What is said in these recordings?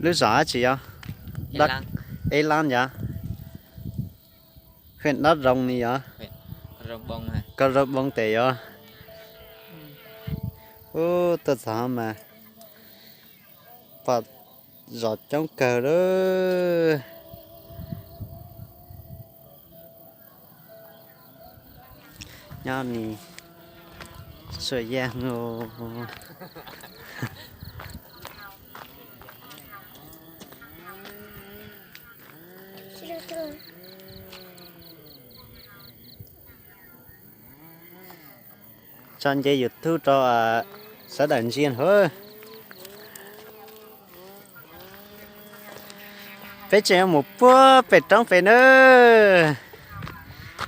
Lub zos dab tsi yog? Eb Lab yog? Hwm Dab Roog ni yog? Ko Zoo Boo tes yog? Ub, tuaj txog mas pom zos coob kawg lawm. Nyob ni, Suav Yaj. Tso nce YouTube rau sawv daws ntsia hov. Peb tseem yuav mus puag pem roob pem na.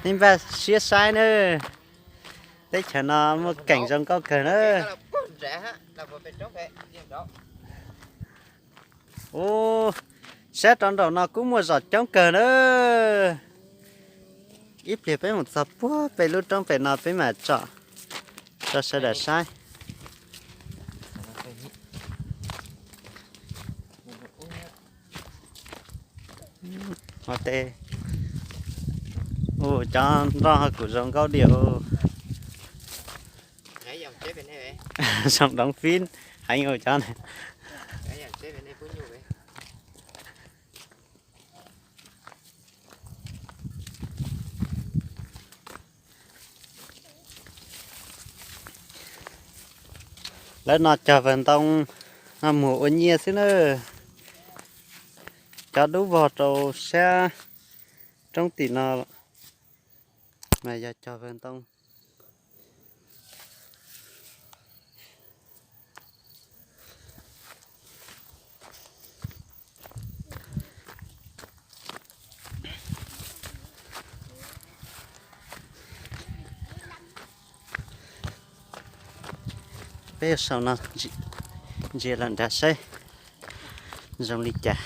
Nej npaj siab saib na. Teb chaws no muaj keem zoo nkauj kawg na. Ub, sab rau nraum no kuj muaj zos coob kawg na. Ib pliag peb mus txog puag pem lub roob pem no peb mam tsom rau sawv daws saib. Ua teb, ua cov nroj kuj zoo nkauj diam. Zoo doov fib heev ua cov. Lawv no cog vawg ntoo no mus ua nyiaj xwb na. Cov dub vog rau sab roob tim no mas yog cog vawg ntoo. Peb yuav sau no ntsia lawm nrad saib zoo li cas.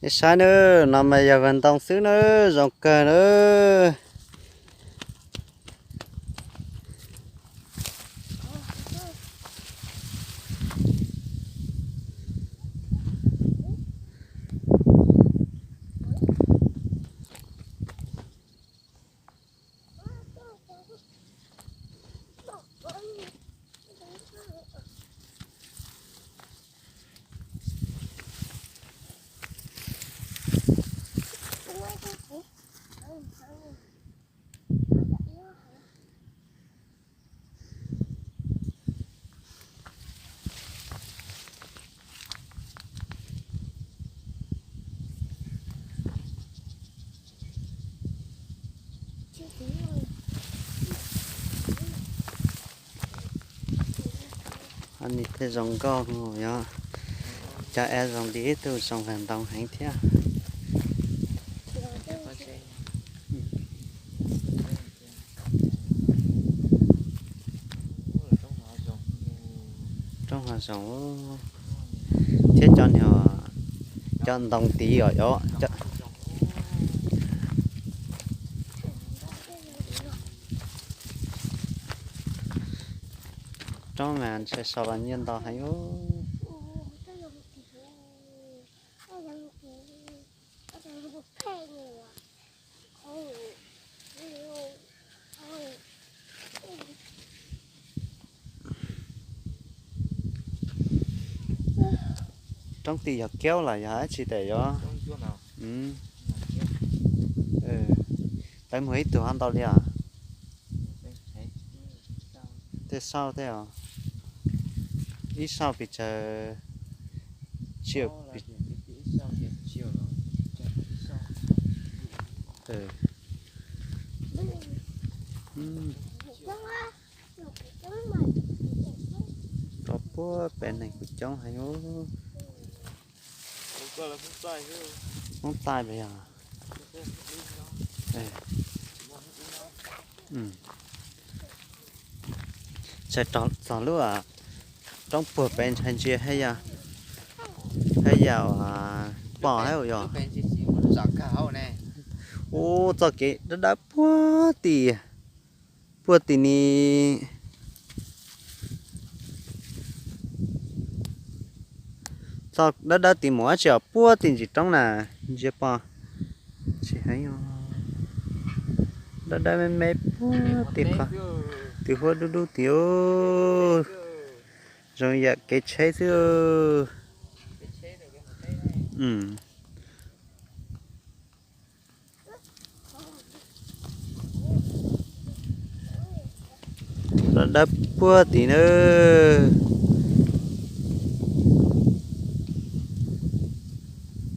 Nej saib nawb, no mas yog vawg ntoo xwb nawb, zoo kawg nawb. Ni thiaj zoo nkauj, yog cov av zoo li ib tug zoo vawg ntoo heev thiab. Roob hav zoov thiab cov niag, cov ntoo tid os. Roob mas ntshe sau los nyiaj ntau heev. Roob tid yog kiaub los yog dab tsi tes yog? Lawv muag ib tug ho ntau li os. Tej sauj tej os. Ib sauj pes tsawg tsiaj? puag pem neeg kuj coob heev. Hmoob Taij pas yog. Txog lub roob puag pem ntshai ntsia haj yam pom hab yom. Ub, txoj kev dawb dawb puag tim, puag tim ni, txoj dawb dawb tim mus dab tsi os, puag tim ntsis roob na, ntsia pom tsis heev. Dawb dawb me me puag tim qhov, tim huab dub dub tim, zoo yam kev tsheb xwb. Dawb dawb puag tim na.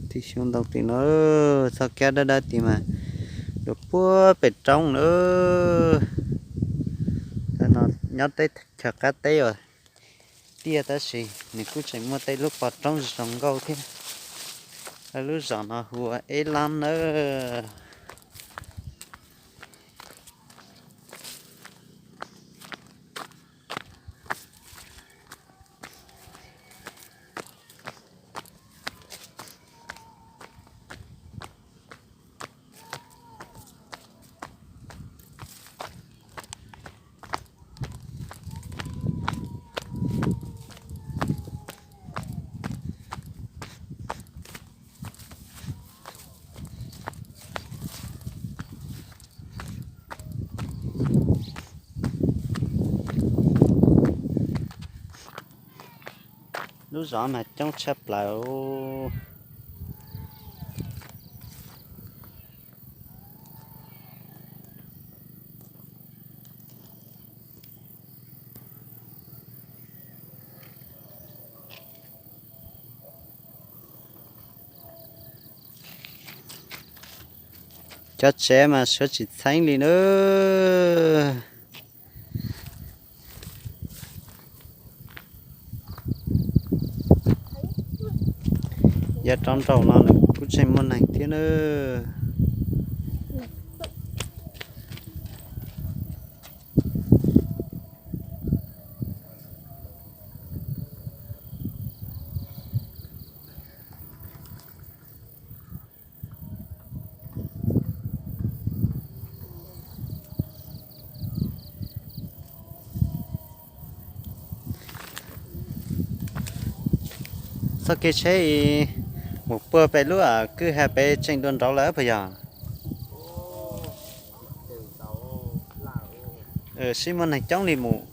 Tim xyoo ntoo tim no, txoj kab dawb dawb tim mas dua puag pem roob na. Tam no nyob teb chaws qab teb uas tiaj tab sis nws kuj tseem muaj tej lub pov roob zoo nkauj thiab. Lub zos no hu ua Eb Lab nawb. Lub zos mas coob tshaj plaws. Cov tsev mas suav tsis txheeb li nawb. Yav rov nraum no nws kuj tseem muaj neeg thiab nawb. Txoj kev tsheb mus puag pem lub kwj ha pem tseem dua nraud lawm puas yog? Sib muaj neeg coob li mus.